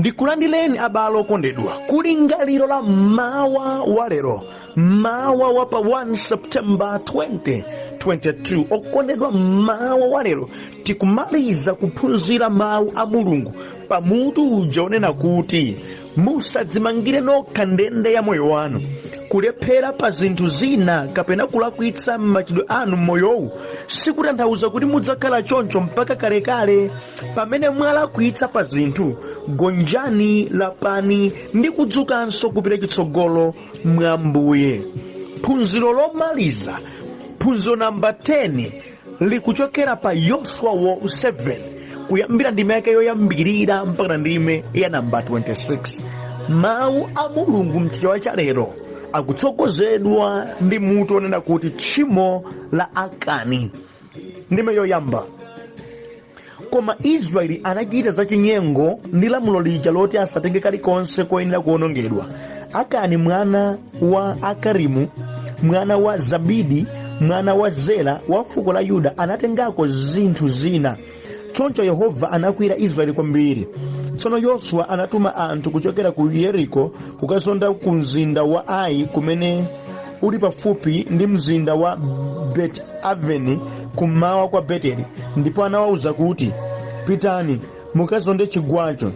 Ndikulandireni abale okondedwa kulingaliro la mmawa wa lero, mmawa wa pa 1 September 2022. Okondedwa, mmawa wa lero tikumaliza kuphunzira mawu a Mulungu pamutu uja onena kuti musadzimangire nokha ndende ya moyo wanu. Kulephera pa zinthu zina kapena kulakwitsa m'machitidwe anu m'moyowu sikutanthauza kuti mudzakhala choncho mpaka kalekale. Pamene mwalakwitsa pa zinthu, gonjani, lapani ndi kudzukanso kupita chitsogolo mwa Ambuye. Phunziro lomaliza, phunziro namba 10, likuchokera pa Yoswa 7 kuyambira ndime yake yoyambirira mpaka ndime ya namba 26. Mawu a Mulungu mchichewa cha lero akutsogozedwa ndi mutu onena kuti tchimo la Akani. Ndime yoyamba: Koma Israeli anachita zachinyengo ndi lamulo lija loti asatenge kalikonse koyenera kuwonongedwa. Akani mwana wa Akarimu, mwana wa Zabidi, mwana wa Zera, wa fuko la Yuda, anatengako zinthu zina. Choncho Yehova anakwiyira Israeli kwambiri. Tsono Yoswa anatuma anthu kuchokera ku Yeriko kukazonda ku mzinda wa Ai, kumene uli pafupi ndi mzinda wa Bet Aveni, kummawa kwa Beteli, ndipo anawawuza kuti, "Pitani mukazonde chigwacho."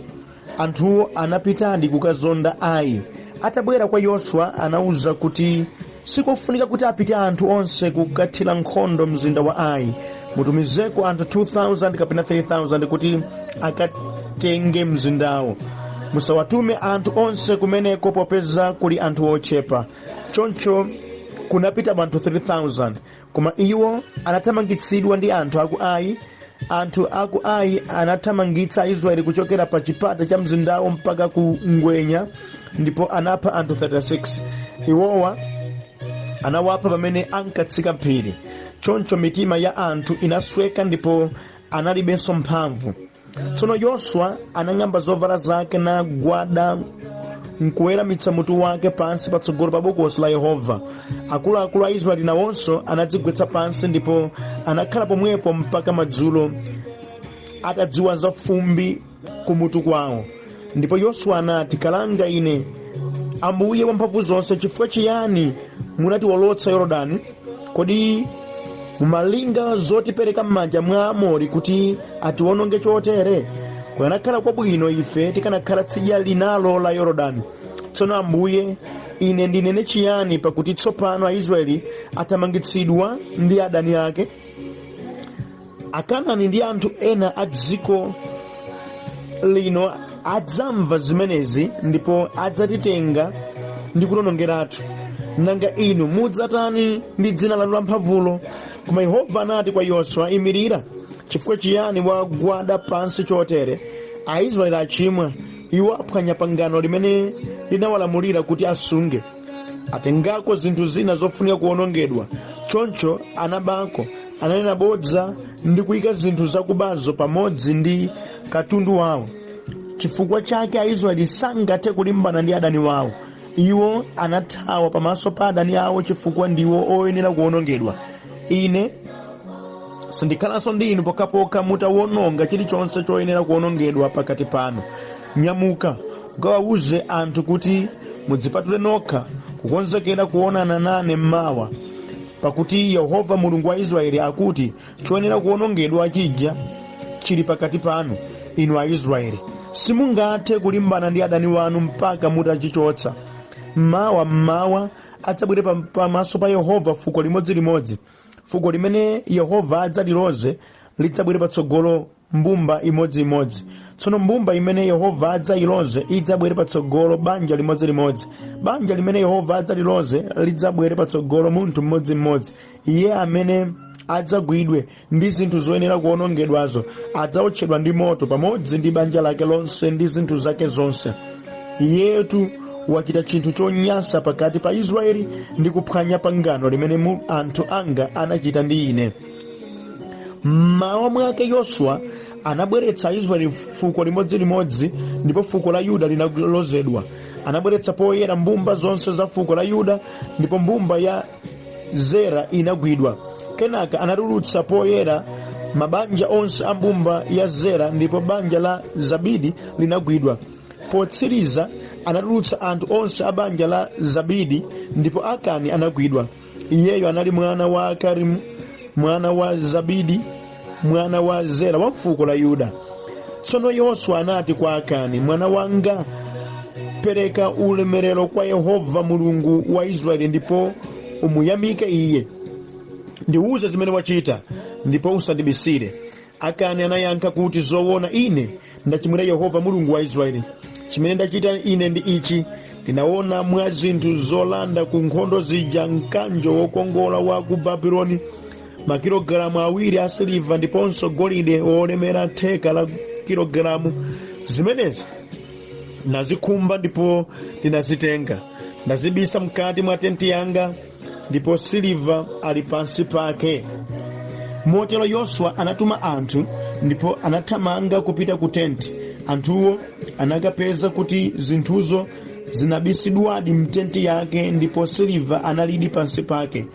Anthuwo anapitadi kukazonda Ai. Atabwera kwa Yoswa, anawuza kuti, "Sikofunika kuti apite anthu onse kukathira nkhondo mzinda wa Ai. Mutumizeko anthu 2000 kapena 3000 kuti akatenge mzindawo. Musawatume anthu onse kumeneko, popeza kuli anthu ochepa." Choncho kunapita anthu 3000, koma iwo anathamangitsidwa ndi anthu aku Ai. Anthu aku Ai anathamangitsa Aisraeli kuchokera pa chipata cha mzindawo mpaka ku ngwenya, ndipo anapha anthu 36. Iwowa anawapha pamene ankatsika phiri. Choncho mitima ya anthu inasweka ndipo analibenso mphamvu. Tsono Yoswa anang'amba zovala zake, nagwada nkuweramitsa mutu wake pansi patsogolo pa bokosi la Yehova. Akuluakulu a Israeli nawonso anadzigwetsa pansi ndipo anakhala pomwepo mpaka madzulo, atadziwaza fumbi kumutu kwawo. Ndipo Yoswa anati, "Kalanga ine, Ambuye Wamphamvu zonse! Chifukwa chiyani munatiwolotsa Yorodani? Kodi mumalinga zotipereka m'manja mwa Aamori kuti atiwononge chotere? Kukanakhala kwabwino ife tikanakhala tsidya linalo la Yorodani. Tsono Ambuye, ine ndinene chiyani, pakuti tsopano Aisraeli athamangitsidwa ndi adani ake? Akanani ndi anthu ena a dziko lino adzamva zimenezi ndipo adzatitenga ndi kutionongeratu. Nanga inu mudzatani ndi dzina lanu lamphamvulo?" Koma Yehova anati kwa Yoswa, "Imirira. Chifukwa chiyani wagwada pansi chotere? Aisraeli achimwa. Iwo aphwanya pangano limene ndinawalamulira kuti asunge. Atengako zinthu zina zofunika kuwonongedwa. Choncho anabako, ananena bodza ndi kuyika zinthu zakubazo pamodzi ndi katundu wawo. Chifukwa chake Aisraeli sangathe kulimbana ndi adani wawo. Iwo anathawa pamaso pa adani awo chifukwa ndiwo oyenera kuwonongedwa. Ine sindikhalanso ndi inu pokhapokha mutawononga chilichonse choyenera kuwonongedwa pakati panu. Nyamuka, ukawawuze anthu kuti, 'Mudzipatule nokha kukonzekera kuonana nane mmawa, pakuti Yehova Mulungu wa Israeli akuti, Choyenera kuwonongedwa chija chili pakati panu, inu Aisraeli. Simungathe kulimbana ndi adani wanu mpaka mutachichotsa. Mawa mmawa adzabwere pamaso pa Yehova fuko limodzilimodzi. Fuko limene Yehova adzaliloze lidzabwere patsogolo mbumba imodziimodzi. Tsono mbumba imene Yehova adzayiloze idzabwere patsogolo banja limodzilimodzi. Banja limene Yehova adzaliloze lidzabwere patsogolo munthu mmodzimmodzi. Iye amene adzagwidwe ndi zinthu zoyenera kuwonongedwazo adzaotchedwa ndi moto pamodzi ndi banja lake lonse ndi zinthu zake zonse. Iyetu wachita chinthu chonyansa pakati pa Israeli ndi kuphwanya pangano limene anthu anga anachita ndi ine." Mmawa mwake Yoswa anabweretsa Aisraeli fuko limodzilimodzi, ndipo fuko la Yuda linalozedwa. Anabweretsa poyera mbumba zonse za fuko la Yuda, ndipo mbumba ya Zera inagwidwa. Kenaka anatulutsa poyera mabanja onse a mbumba ya Zera, ndipo banja la Zabidi linagwidwa. Potsiriza anatulutsa anthu onse a banja la Zabidi, ndipo Akani anagwidwa. Iyeyo anali mwana wa Karimu, mwana wa Zabidi, mwana wa Zera wa fuko la Yuda. Tsono Yoswa anati kwa Akani, mwana wanga, pereka ulemerero kwa Yehova Mulungu wa Israeli ndipo umuyamike iye. Ndiwuze zimene wachita ndipo usandibisire. Akani anayankha kuti, zoona ine ndachimwira Yehova Mulungu wa Israeli. Chimene ndachita ine ndi ichi: ndinaona mwa zinthu zolanda ku nkhondo zija mkanjo wokongola wa ku Babuloni, makilogalamu 2 a siliva ndiponso golide wolemera theka la kilogalamu. Zimenezi nazikhumba ndipo ndinazitenga, ndazibisa mkati mwa tenti yanga, ndipo siliva ali pansi pake. Motero Yoswa anatuma anthu, ndipo anathamanga kupita ku tenti. Anthuwo anakapeza kuti zinthuzo zinabisidwadi mtenti yake, ndipo siliva analidi pansi pake.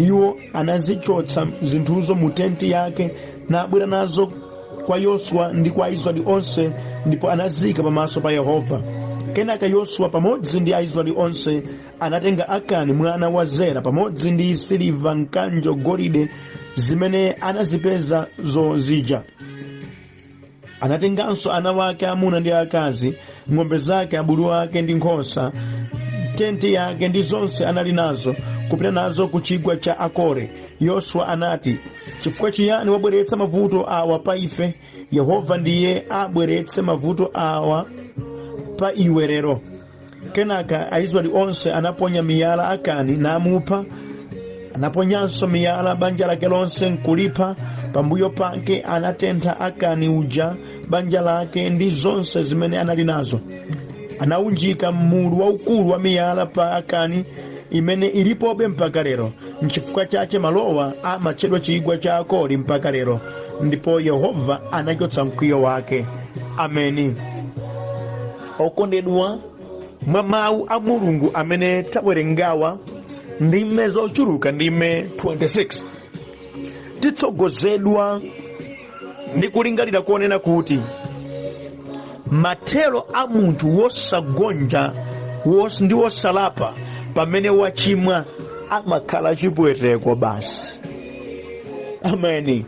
Iwo anazichotsa zinthuzo mu tenti yake nabwera nazo kwa Yoswa ndi kwa Aisraeli onse, ndipo anazika pamaso pa Yehova. Kenaka Yoswa pamodzi ndi Aisraeli onse anatenga Akani mwana wa Zera pamodzi ndi siliva, mkanjo, golide zimene anazipeza zija. Anatenganso ana wake amuna ndi akazi, ng'ombe zake, abulu ake ndi nkhosa, tenti yake ndi zonse anali nazo, kupita nazo ku chigwa cha Akore. Yoswa anati, chifukwa chiyani wabweretsa mavuto awa pa ife? Yehova ndiye abweretse mavuto awa pa iwe lero. Kenaka Aisraeli onse anaponya miyala Akani namupha. Anaponyanso miyala banja lake lonse nkulipha. Pambuyo pake anatentha Akani uja, banja lake ndi zonse zimene anali nazo. Anaunjika mulu waukulu wa miyala pa Akani, imene ilipobe mpaka lero. Nchifukwa chache malowa amatchedwa chigwa cha Akori mpaka lero. Ndipo Yehova anachotsa mkwiyo wake. Ameni. Okondedwa, mwa mawu a Mulungu amene tawerengawa, ndime zochuluka, ndime 26, titsogozedwa ndi kulingalira konena kuti mathero a munthu wosagonja ndi wosalapa pamene wachimwa amakhala chipweteko basi. Ameni.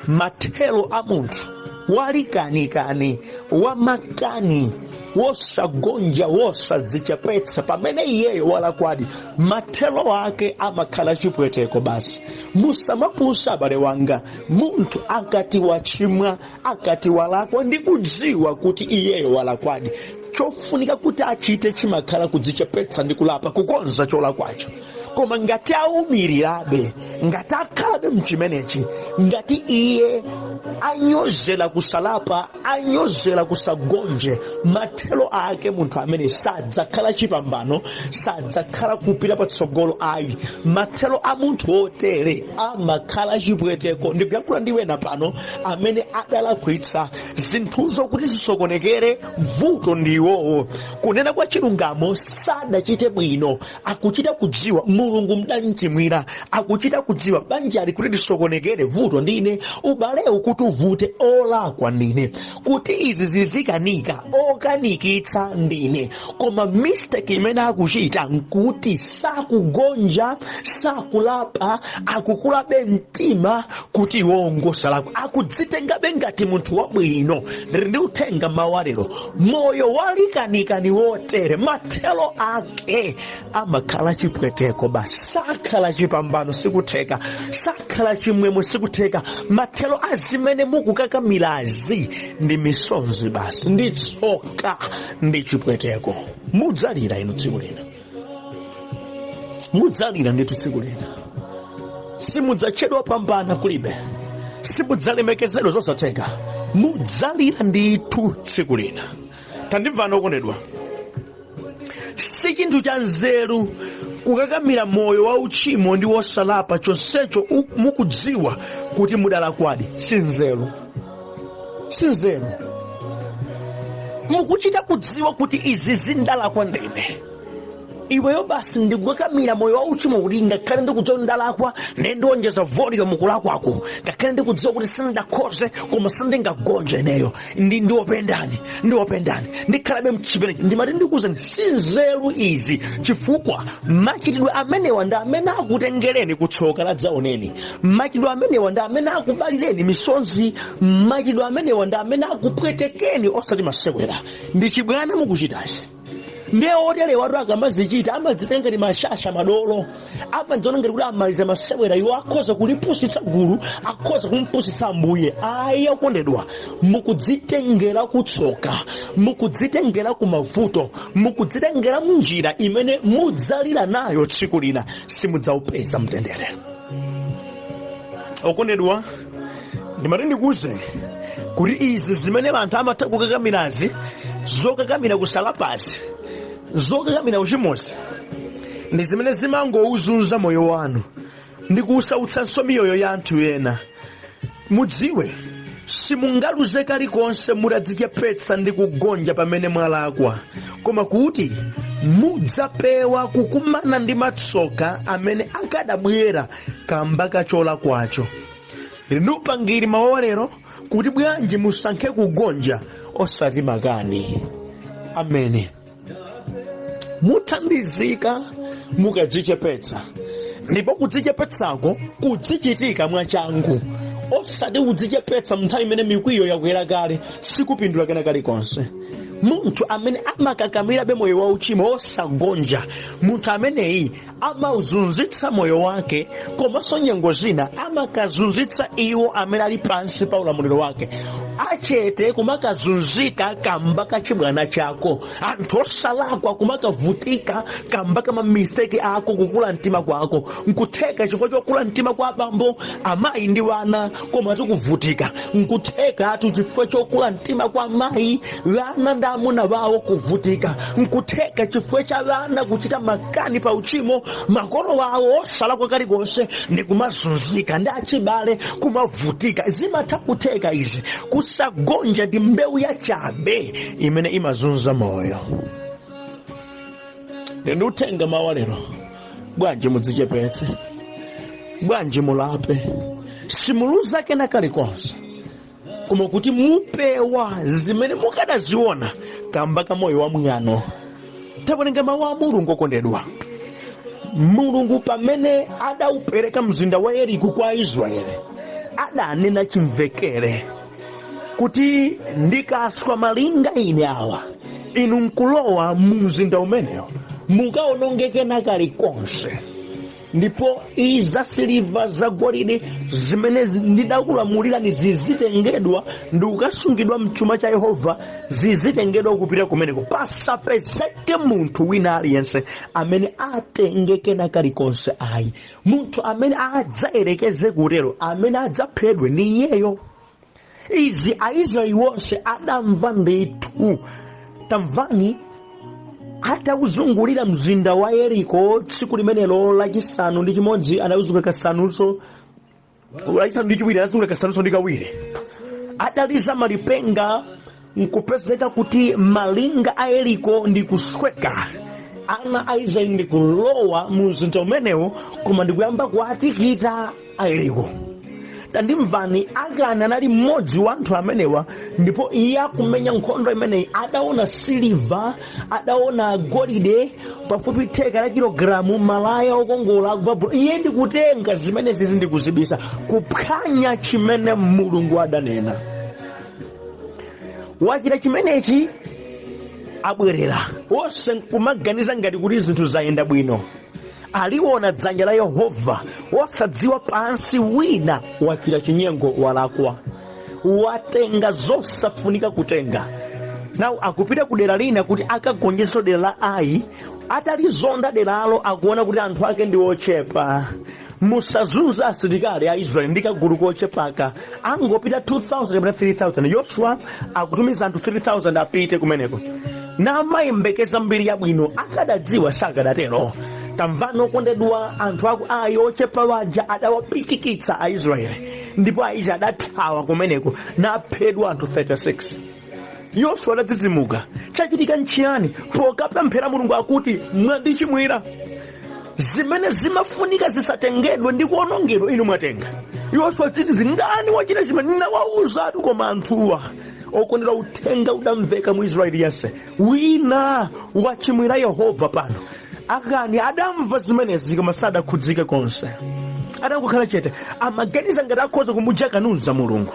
Mathero a munthu walikanikani, wamakani, wosagonja, wosadzichepetsa pamene iyeyo walakwadi, mathero ake amakhala chipweteko basi. Musamapusa, abale wanga. Munthu akati wachimwa, akati walakwa ndi kudziwa kuti iyeyo walakwadi, chofunika kuti achite chimakhala kudzichepetsa ndi kulapa, kukonza cholakwacho. Koma ngati aumirirabe, ngati akhalabe mchimenechi, ngati iye anyozera kusalapa, anyozera kusagonje, mathero ake munthu amene sadzakhala chipambano, sadzakhala kupita patsogolo ayi. Mathero a munthu wotere amakhala chipweteko. Ndikuyankhula ndi wena pano amene adalakwitsa zinthuzo kuti zisokonekere, vuto ndi iwowo. Kunena kwa chilungamo, sadachite bwino, akuchita kudziwa Mulungu mdamchimwira, akuchita kudziwa banjali kuti lisokonekere, vuto ndine, ubalewu kuti uvute, olakwa ndine, kuti izi zizikanika, okanikitsa ndine. Koma mistake imene akuchita nkuti sakugonja, sakulapa, akukulabe mtima kuti iwo ngosalakwa, akudzitengabe ngati munthu wabwino. Ndili ndi uthenga mawa lero, moyo walikanikani wotere mathero ake amakhala chipweteko basi, sakhala chipambano, sikutheka, sakhala chimwemwe, sikutheka. Mathero a zimene mukukakamirazi ndi misonzi basi, ndi tsoka, ndi chipweteko. Mudzalira inu tsiku lina, mudzalira ndithu tsiku lina. Simudzatchedwa pambana, kulibe, simudzalemekezedwa, zosatheka. Mudzalira ndithu tsiku lina. Tandimvani okondedwa, si chinthu cha nzeru kukakamira moyo wa uchimo ndi wosalapa, chonsecho mukudziwa kuti mudalakwadi. Si nzeru, si nzeru. Mukuchita kudziwa kuti izi zindalakwa ndine. Iweyo basi ndikukakamira moyo wa uchimo kuti ngakhale ndikudziwa kuti ndalakwa, ne ndionjeza volume kulakwako, ngakhale ndikudziwa kuti sindakhoze, koma sindingagonje ineyo, ndiopendani, ndiopendani, ndikhalabe mchimenechi. Ndimati ndikuwuzeni, si nzeru izi, chifukwa machitidwe amenewa ndi amene akutengereni kutsoka la dzaoneni. Machitidwe amenewa ndi amene akubalireni misonzi. Machitidwe amenewa ndi amene akupwetekeni, osati masewera. Ndi chibwana mukuchitachi. Ndiye oterewatu akamazichita amadzitenga ngati mashasha, madolo, amadziona ngati kuti amaliza masewera. Iwo akhoza kulipusitsa gulu, akhoza kumpusitsa Ambuye. Ayi okondedwa, mukudzitengera kutsoka, mukudzitengera kumavuto, mukudzitengera munjira imene mudzalira nayo tsiku lina, simudzaupeza mtendere. Okondedwa, ndimati ndikuwuzeni kuti izi zimene anthu amatha kukakamirazi, zokakamira kusalapazi, zokakamira uchimozi, ndi zimene zimangouzunza moyo wanu ndi kuusautsanso miyoyo ya anthu ena. Mudziwe, simungaluze kalikonse mutadzichepetsa ndi kugonja pamene mwalakwa, koma kuti mudzapewa kukumana ndi matsoka amene akadabwera kamba ka cholakwacho. Ndili ndi upangiri mawa lero kuti bwanji musankhe kugonja osati makani. Amene muthandizika mukadzichepetsa, ndipo kudzichepetsako kudzichitika mwachangu, osati kudzichepetsa mnthawi imene mikwiyo yakwera kale, sikupindula kena kalikonse. Munthu amene amakakamirabe moyo wa uchimo osagonja, munthu ameneyi amauzunzitsa moyo wake, komanso nyengo zina amakazunzitsa iwo amene ali pansi pa ulamuliro wake. Achete kumakazunzika kamba ka chibwana chako, anthu osalakwa kumakavutika kamba ka mamisteki ako, kukula mtima kwako. Nkutheka chifukwa chokula mtima kwa abambo, amayi ndi wana, koma tikuvutika. Nkuthekatu chifukwa chokula mtima kwa amayi, vana ndi amuna wawo kuvutika. Nkutheka chifukwa cha vana kuchita makani pa uchimo, makolo wawo osalakwa kalikonse ndi kumazunzika, ndi achibale kumavutika. Zimatha kutheka izi. Kusagonja ndi mbewu yachabe imene imazunza moyo. Ndi uthenga mawa lero, bwanji mudzichepetse, bwanji mulape. Simuluza kena kalikonse, koma kuti mupewa zimene mukadaziona kamba ka moyo wa mwano. Tawerenga mawu a Mulungu, okondedwa. Mulungu pamene adaupereka mzinda wa Yeriko kwa Aisraeli, adanena chimvekere kuti ndikaswa malinga ine awa, inu nkulowa mu mzinda umenewo, mukaononge kena kalikonse, ndipo iza siliva, zagolide zimene ndidakulamulirani zizitengedwa ndi kukasungidwa mchuma cha Yehova, zizitengedwa kupita kumeneko, pasapezeke munthu wina aliyense amene atenge kena kalikonse ayi. Munthu amene adzayerekeze kutero, amene adzaphedwe ndi iyeyo. Izi Aisraeli wonse adamva ndithu. Tamvani, atawuzungulira mzinda wa Yeriko tsiku limenelo lachisanu ndi chimodzi, anawuzungulira kasanunso, lachisanu ndi chiwiri anazungulira kasanunso ndi kawiri, ataliza malipenga, nkupezeka kuti malinga a Yeriko ndi kusweka. Ana a Israeli ndi kulowa mu mzinda umenewo, koma ndikuyamba kuwatikita a Yeriko. Tandimvani, Akani anali mmodzi wa anthu amenewa, ndipo iye akumenya nkhondo imeneyi adaona siliva, adaona golide pafupi theka la kilogalamu, malaya okongola aku Babulo. Iye ndikutenga zimenezi ndikuzibisa, kuphwanya chimene Mulungu adanena. Wachita chimenechi, abwerera wonse nkumaganiza ngati kuti zinthu zayenda bwino, aliwona dzanja la Yehova, wosadziwa pansi wina wachita chinyengo, walakwa, watenga zosafunika kutenga. Nawo akupita ku dera lina kuti akagonjetsa dera la Ai. Atalizonda deralo, akuona kuti anthu ake ndi ochepa. Musazunza asilikali a Israeli ndi kagulu kochepaka, angopita 2000 kapena 3000. Yoswa akutumiza anthu 3000 apite kumeneko namayembekeza mbiri yabwino. Akadadziwa sakadatero. Tamvani okondedwa, anthu aku Ai ochepa waja adawapitikitsa Aisraeli, ndipo Aisraeli adathawa kumeneko naphedwa anthu 36. Yoswa adadzidzimuka. Chachitika nchiyani? Pokapemphera Mulungu akuti mwandichimwira, zimene zimafunika zisatengedwe ndi kuonongedwa inu mwatenga. Yoswa dzidzi, ndani wachita chimene ndinawawuzatu? Koma anthuwa, okondedwa, uthenga udamveka mu Israeli yense, wina wachimwira Yehova pano. Akani adamva zimenezi koma sadakhudzike konse, adangokhala chete. Amaganiza ngati akhoza kumujakanuza Mulungu.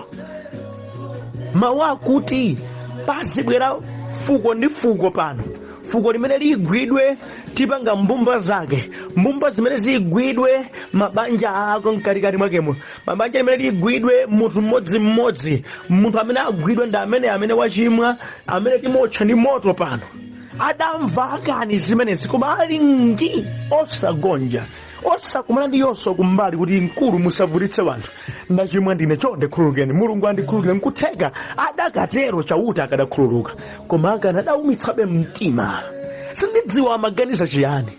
Mawu akuti pazibwera fuko ndi fuko pano, fuko limene ligwidwe tipanga mbumba zake, mbumba zimene zigwidwe mabanja ako mkatikati mwakemo, mabanja limene ligwidwe munthu mmodzimmodzi, munthu amene agwidwe ndi amene wachimwa, amene timotcha ndi moto pano. Adamva Akani zimenezi koma ali ndi osagonja, osakumana ndi Yoswa kumbali kuti, "Mkulu, musavutitse wanthu, ndachimwa ndine, chonde khululukeni, Mulungu andikhululukire." Nkutheka adakatero Chauta akadakhululuka, koma Akani adaumitsabe mtima. Sindidziwa amaganiza chiyani.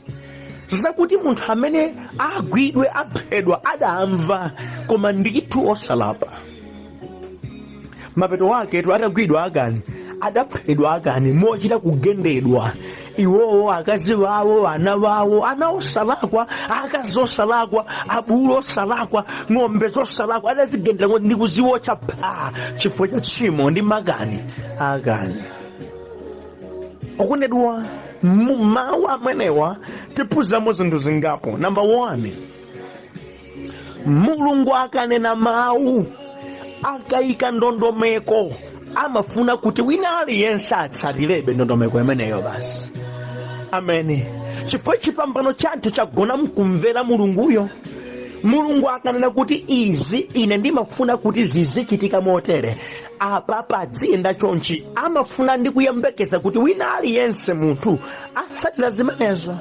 Zakuti munthu amene agwidwe aphedwa adamva, koma ndithu osalapa. Mapeto wake tu atagwidwa Akani, adaphedwa Akani mochita kugendedwa. Iwowo, akazi wawo, ana wawo, ana osalakwa, akazi osalakwa, abulu osalakwa, ng'ombe zosalakwa, adazigendera ndi kuziwotcha pha chifukwa cha tchimo ndi makani Akani. Okondedwa, mu mawu amenewa tiphunziramo zinthu zingapo. Namba 1, Mulungu akanena mawu, akayika ndondomeko, amafuna kuti wina aliyense atsatirebe ndondomeko imeneyo basi. Ameni. Chifukwa chipambano chathu chagona mkumvera Mulunguyo. Mulungu akanena kuti izi ine ndimafuna kuti zizichitika motere, apa padziyenda chonchi, amafuna ndi kuyembekeza kuti wina aliyense munthu atsatira zimenezo.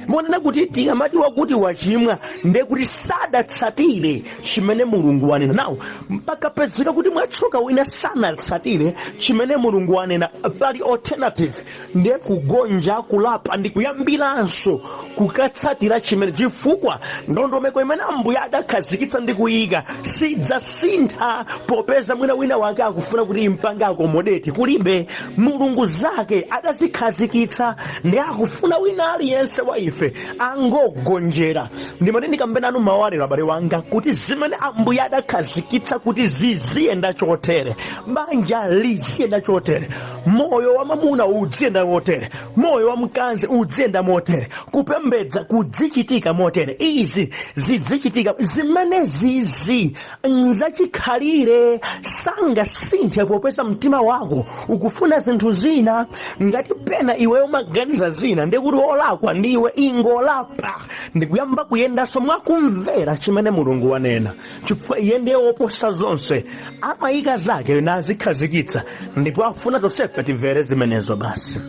Monena kuti tikamati wakuti wachimwa, ndiye kuti sadatsatire chimene Mulungu wanena. Nawo mpakapezeka kuti mwatsoka wina sanatsatire chimene Mulungu wanena, pali alternative, ndiye kugonja, kulapa ndi kuyambiranso kukatsatira chimene, chifukwa ndondomeko imene Ambuye adakhazikitsa ndi kuyika sidzasintha popeza mwina wina wake akufuna kuti impange accommodate. Kulibe. Mulungu zake adazikhazikitsa ndi akufuna wina aliyense wa ife angogonjera. Ndimati ndikambe nanu mawu alero, abale wanga, kuti zimene Ambuye adakhazikitsa kuti ziziyenda chotere, banja liziyenda chotere, moyo wa mwamuna udziyenda motere, moyo wa mkazi udziyenda motere, kupembedza kudzichitika motere, izi zidzichitika, zimene zizi nzachikhalire, sangasinthe popeza mtima wako ukufuna zinthu zina. Ngati pena iweyo umaganiza zina, ndikuti olakwa ndiwe. Ingolapa ndikuyamba kuyendanso mwakumvera chimene Mulungu wanena, chifukwa iye ndiye woposa zonse. Amayika zake nazikhazikitsa ndipo afuna tonsefe timvere zimenezo basi.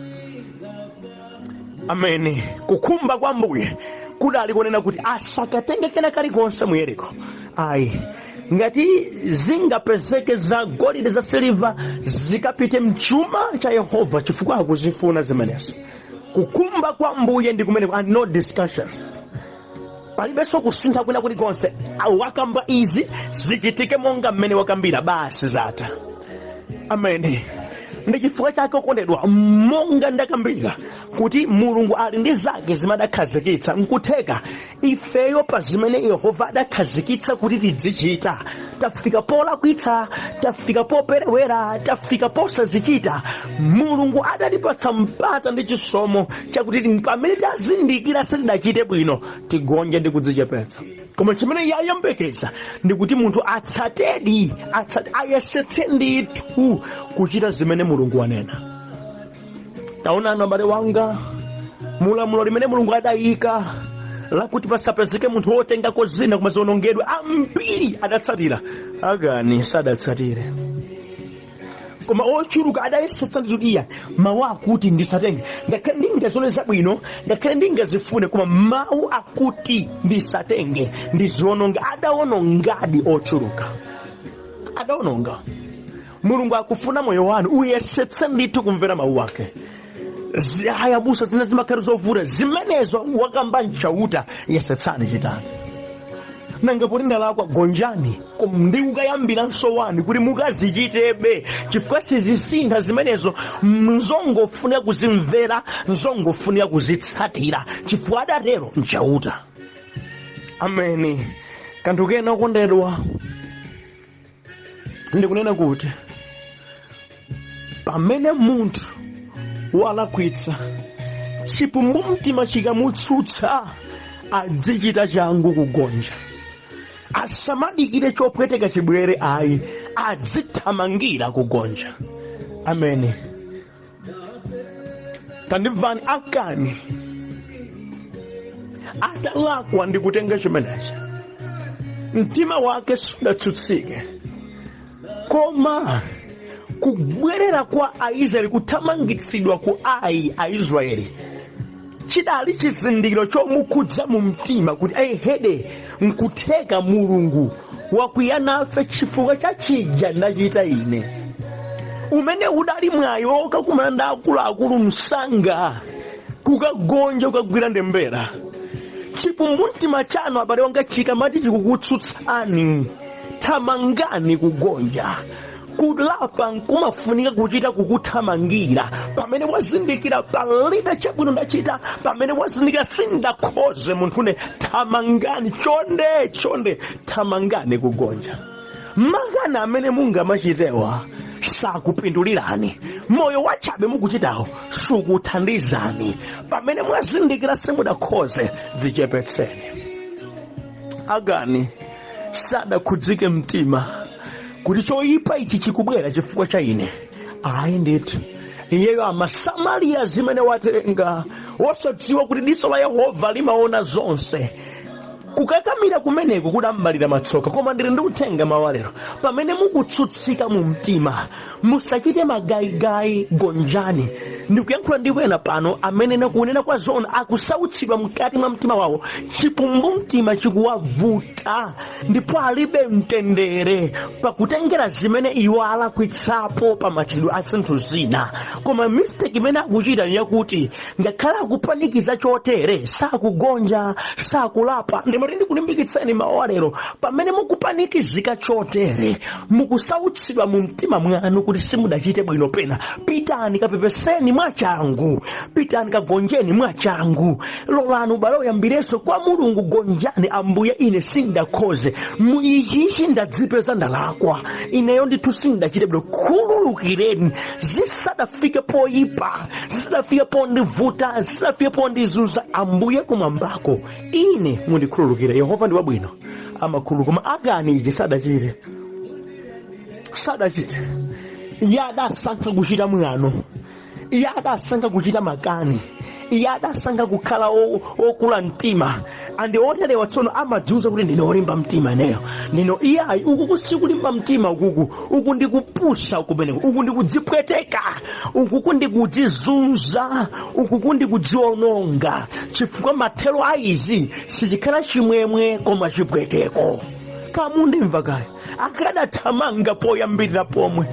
Ameni. Kukhumba kwa Mbuye kudali kunena kuti asakatenge kena kalikonse mu Yeriko ayi. Ngati zingapezeke za golide, za siliva, zikapite mchuma cha Yehova, chifukwa akuzifuna zimenezo. Kukhumba kwa Mbuye ndi kumene, and no discussions, palibenso kusintha kwina kulikonse. Wakamba izi, zichitike monga mmene wakambira basi, zatha. Ameni. Ndi chifukwa chake, okondedwa, monga ndakambira kuti Mulungu ali ndi zake zimene adakhazikitsa, nkutheka ifeyo pa zimene Yehova adakhazikitsa kuti tidzichita tafika polakwitsa, tafika poperewera, tafika posazichita. Mulungu adatipatsa mpata ndi chisomo chakuti pamene tazindikira sitidachite bwino, tigonje ndi kudzichepetsa. Koma chimene iye ayembekeza ndi kuti munthu atsatedi, atsate, ayesetse ndithu kuchita zimene Mulungu wanena. Taonani, abale wanga, mulamulo limene Mulungu adayika lakuti pasapezeke munthu wotengako zina koma ziwonongedwe, ambiri adatsatira. Akani sadatsatire, koma ochuluka adayesetsa ndithu. Iya, mawu akuti ndisatenge, ngakhale ndingazione zabwino, ngakhale ndingazifune, koma mawu akuti ndisatenge, ndiziononge. Adawonongadi ochuluka, adawononga. Mulungu akufuna moyo wanu uyesetse ndithu kumvera mawu ake. Aya busa, zina zimakhala zovuta zimenezo, wakamba nchauta, yesetsani, chitani. Nanga poti ndalakwa, gonjani ndi kukayambiranso wani kuti mukazichitebe, chifukwa sizisintha zimenezo. Nzongofunika kuzimvera, nzongofunika kuzitsatira, chifukwa adatero Mchauta. Ameni. Kanthu kena, okondedwa, ndikunena kuti pamene munthu walakwitsa, chikumbumtima chikamutsutsa, adzichita changu kugonja. Asamadikire chopweteka chibwere, ayi, adzithamangira kugonja. Ameni. Tandimvani, Akani atalakwa ndi kutenga chimenechi, mtima wake sudatsutsike, koma kubwerera kwa Aisraeli, kuthamangitsidwa ku Ai Aisraeli, chidali chizindikiro chomukhudza mu mtima kuti ehede, nkutheka Mulungu wakwiya nafe chifukwa cha chija ndachita ine. Umene udali mwayi wokakumana ndi akuluakulu msanga, kukagonja, kukagwira ndembera. Chikumbumtima chanu, abale wanga, chikamati chikukutsutsani, thamangani kugonja. Kulapa nkumafunika kuchita kukuthamangira. Pamene wazindikira palibe chabwino ndachita, pamene wazindikira sindakhoze munthune, thamangani, chonde chonde, thamangani kugonja. Makani amene mungamachitewa sakupindulirani. Moyo wachabe mukuchitawo sukuthandizani. Pamene mwazindikira simudakhoze, dzichepetseni. Akani sadakhudzike mtima kuti choyipa ichi chikubwera chifukwa cha ine, ayi ndithu. Iyeyo amasamalira zimene watenga, wosadziwa kuti diso la Yehova limaona zonse. Kukakamira kumeneko kudambalira matsoka. Koma ndili ndi uthenga mawa lero: pamene mukutsutsika mu mtima, musachite magayigayi, gonjani. Ndikuyankhula ndi wena pano amene nakunena kwa zona akusautsidwa mkati mwa mtima wawo, chikumbumtima chikuwavuta ndipo alibe mtendere pakutengera zimene iwo alakwitsapo pa machitidwe a zinthu zina. Koma mistake imene akuchita yakuti ngakhale akupanikiza chotere, sakugonja, sakulapa. Ndimati ndikulimbikitseni mawu lero: pamene mukupanikizika chotere, mukusautsidwa mu mtima mwanu kuti simudachite bwino pena, pitani kapepeseni mwachangu, pitani kagonjeni mwachangu, lolani ubale uyambirenso kwa Mulungu. Gonjani: "Ambuye, ine sindakhoze mu ichichi, ndadzipeza ndalakwa ineyo, ndithu sindachite bwino, khululukireni." Zisadafike poyipa, zisadafike pondivuta, zisadafike pondizunza, Ambuye kumwambako, ine mundikhululukire. Yehova ndi wabwino, amakhululuka. Koma Akani ichi sadachite, sadachite. Iye adasankha kuchita mwano, iye adasankha kuchita makani, iye adasankha kukhala okula mtima. Andi oterewa tsono amadziuza kuti ndine olimba mtima ineyo ndino. Iyayi, uku kusikulimba mtima ukuku, uku ndikupusa kumeneko, uku ndikudzipweteka, ukuku ndikudzizunza, ukuku ndikudziononga, chifukwa mathero a izi sichikhala chimwemwe koma chipweteko. Kamundimva kaya? Akadathamanga poyambirira pomwe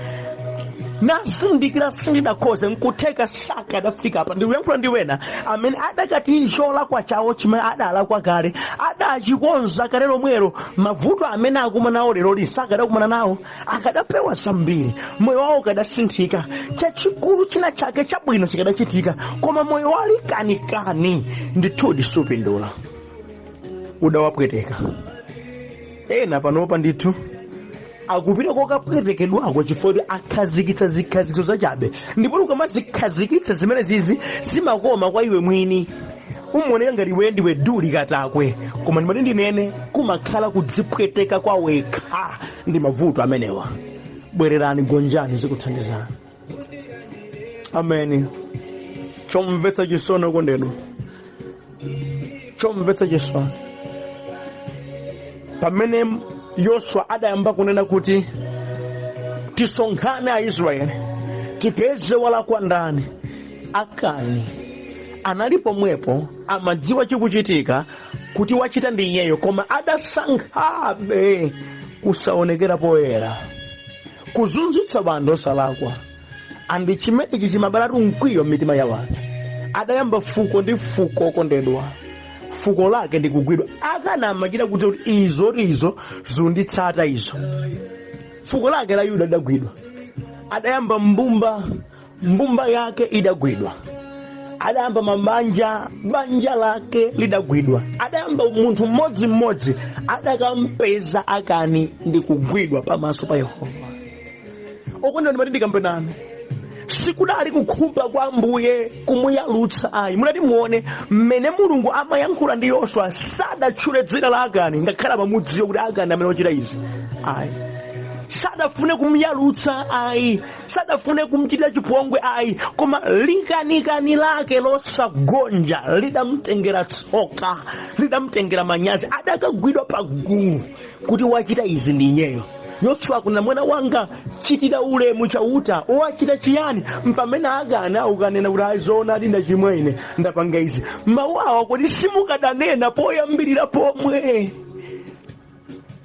nazindikira sindidakhoze, nkutheka sakadafika apa. Ndikuyankhula ndi wena amene adakati cholakwa chawo chimene adalakwa kale adachikonza kale lomwelo, mavuto amene akumana nawo lero li sakadakumana nawo, akadapewa zambiri, moyo wawo ukadasinthika, chachikulu china chake chabwino chikadachitika. Koma moyo walikanikani ndithudi supindula, udawapweteka. Ena panopa ndithu akupita kokapwetekedwako chifukwa kuti akhazikitsa zikhazikitso zachabe. Ndipo ukamazikhazikitsa zimene zizi, zimakoma kwa iwe mwini, umaoneka ngati iwe ndiwe duli katakwe. Koma ndimati ndinene, kumakhala kudzipweteka kwa wekha ndi mavuto amenewa. Bwererani, gonjani, zikuthandizani. Ameni. Chomvetsa chisoni, okondedwa, chomvetsa chisoni, pamene Yoswa adayamba kunena kuti tisonkhane Aisraeli tipeze walakwa ndani, Akani anali pomwepo, amadziwa chikuchitika kuti wachita ndi iyeyo, koma adasankhabe kusaonekera poyera, kuzunzitsa anthu osalakwa. Andi chimenechi chimabalatu mkwiyo m'mitima ya anthu. Adayamba fuko ndi fuko, okondedwa. Fuko lake ndikugwidwa. Akani amachita kudziwa kuti izo izo zunditsata izo. Fuko lake la Yuda lidagwidwa. Adayamba mbumba, mbumba yake idagwidwa. Adayamba mabanja, banja lake lidagwidwa. Adayamba munthu mmodzimmodzi, adakampeza Akani ndi kugwidwa pamaso pa Yehova. Okondedwa, ndimati ndikambe nanu, sikudali kukhumba kwa Ambuye kumuyalutsa ayi. Munati muone mmene Mulungu amayankhula ndi Yoswa, sadatchule dzina la Akani, ngakhale amamudziwa kuti Akani amene wachita izi ayi. Sadafune kumuyalutsa ayi, sadafune kumchitira chipongwe ayi, koma likanikani lake losagonja lidamtengera tsoka, lidamtengera manyazi. Adakagwidwa pa gulu kuti wachita izi ndi iyeyo. Yoswa akunena, "Mwana wanga, chitira ulemu Chauta. Wachita chiyani?" Mpamene Akani ukanena kuti, "Ayi, zoonadi, ndachimwa ine, ndapanga izi." Mawu awa kuti simukadanena poyambirira pomwe.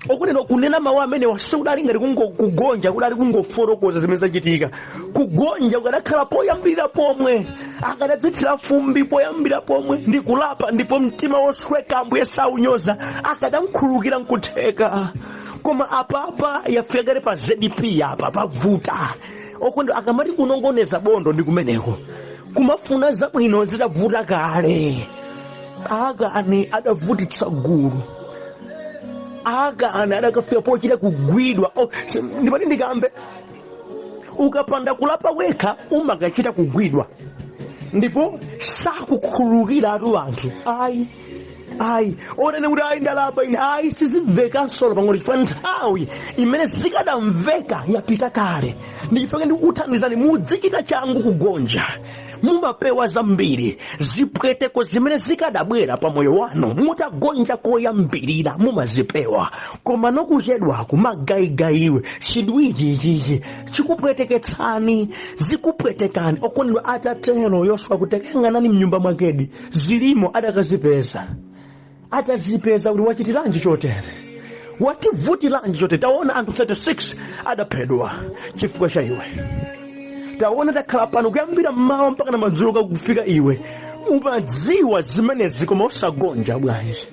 Okunena kunena mawu amenewa sikudali ngati kugonja, kudali kungofotokoza zimene zachitika. Kugonja kukadakhala poyambirira pomwe, akadadzithira fumbi poyambira pomwe ndi kulapa, ndipo mtima wosweka Ambuye saunyoza, akadamkhululukira nkutheka. Koma apapa yafika kale pa ZP, apa pavuta. Okondedwa, akamati kunongoneza bondo ndi kumeneko, kumafuna zabwino zitavuta kale. Akani adavutitsa gulu. Akani adakafika pochita kugwidwa. Oh, ndimati ndikambe, ukapanda kulapa wekha umakachita kugwidwa, ndipo sakukhululukiratu anthu ayi, ayi. Onene kuti, "Ayi, ndalapa ine," ayi, sizimvekanso pang'ono, chifukwa nthawi imene zikadamveka yapita kale. Ndifake ndikukuthandizani, mudzichita changu kugonja, mumapewa zambiri zipweteko zimene zikadabwera pa moyo wanu mutagonja koyambirira, mumazipewa. Koma nokuchedwaku, magayigayiwe, chidwi ichichichi chikupweteketsani, zikupwetekani. Okondedwa, atatero Yoswa kuti akayang'anani mnyumba mwakedi, zilimo adakazipeza. Atazipeza kuti, "Wachitiranji chotere? Wativutiranji chotere? Taona, anthu 36 adaphedwa chifukwa cha iwe. Taona, takhala pano kuyambira mmawa mpaka na madzulo kakufika iwe. Umadziwa zimenezi koma usagonja bwanji?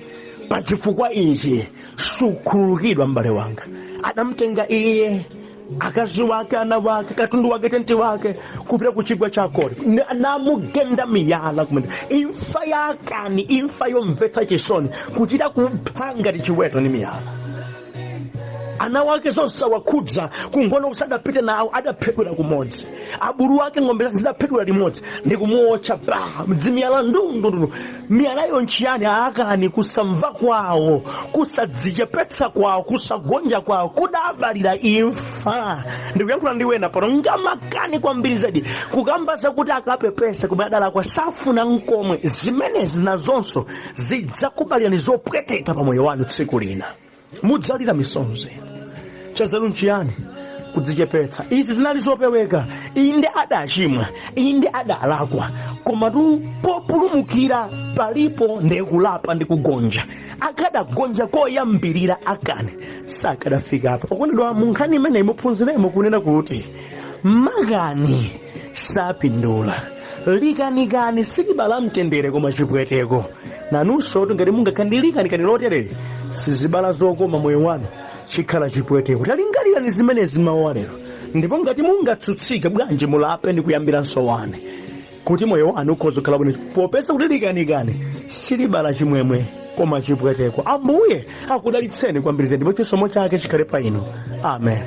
Pachifukwa ichi sukhululukidwa, m'bale wanga." Adamtenga iye, akazi wake, ana wake, katundu wake, tenti wake, kupita ku chigwa cha Akori, namugenda miyala kumene. Imfa ya Akani, imfa yomvetsa chisoni, kuchita kupha ngati chiweto ndi miyala. Ana wake zonsawakhudza, kungono kusadapite nawo, adaphedwera kumodzi. Abulu wake, ng'ombe zake zidaphedwera limodzi ndi kumuotcha pa dzimiyala ndundundu. Miyalayo nchiyani? Aakani kusamva kwawo, kusadzichepetsa kwawo, kusagonja kwawo kudabalira imfa. Ndikuyankhula ndi wena pano ngamakani kwambiri zedi kukamba zakuti akapepese kumene adalakwa, safuna nkomwe. Zimenezi nazonso zidzakubalirani zopweteka pa moyo wanu, tsiku lina mudzalira misonzi. Chazeru nchiyani? Kudzichepetsa. Izi zinali zopeweka. Inde adachimwa, inde adalakwa, komatu populumukira palipo, ndiye kulapa ndi kugonja. Akadagonja koyambirira, Akani sakadafika apa. Okondedwa, mu nkhani imeneyi muphunziremo kunena kuti makani sapindula, likanikani silibala mtendere koma chipweteko. Nanunso ngati mungakhale ndi likanikani lotereri, sizibala zokoma, moyo wanu chikhala chipweteko. Talingalirani zimenezi mawu alero, ndipo ngati mungatsutsike bwanji, mulape ndi kuyambiranso wane kuti moyo wanu ukhoza kukhala bwino, popeza kuti likanikani silibala chimwemwe koma chipweteko. Ambuye akudalitseni kwambiri, ndipo chisomo chake chikhale pa inu. Amen.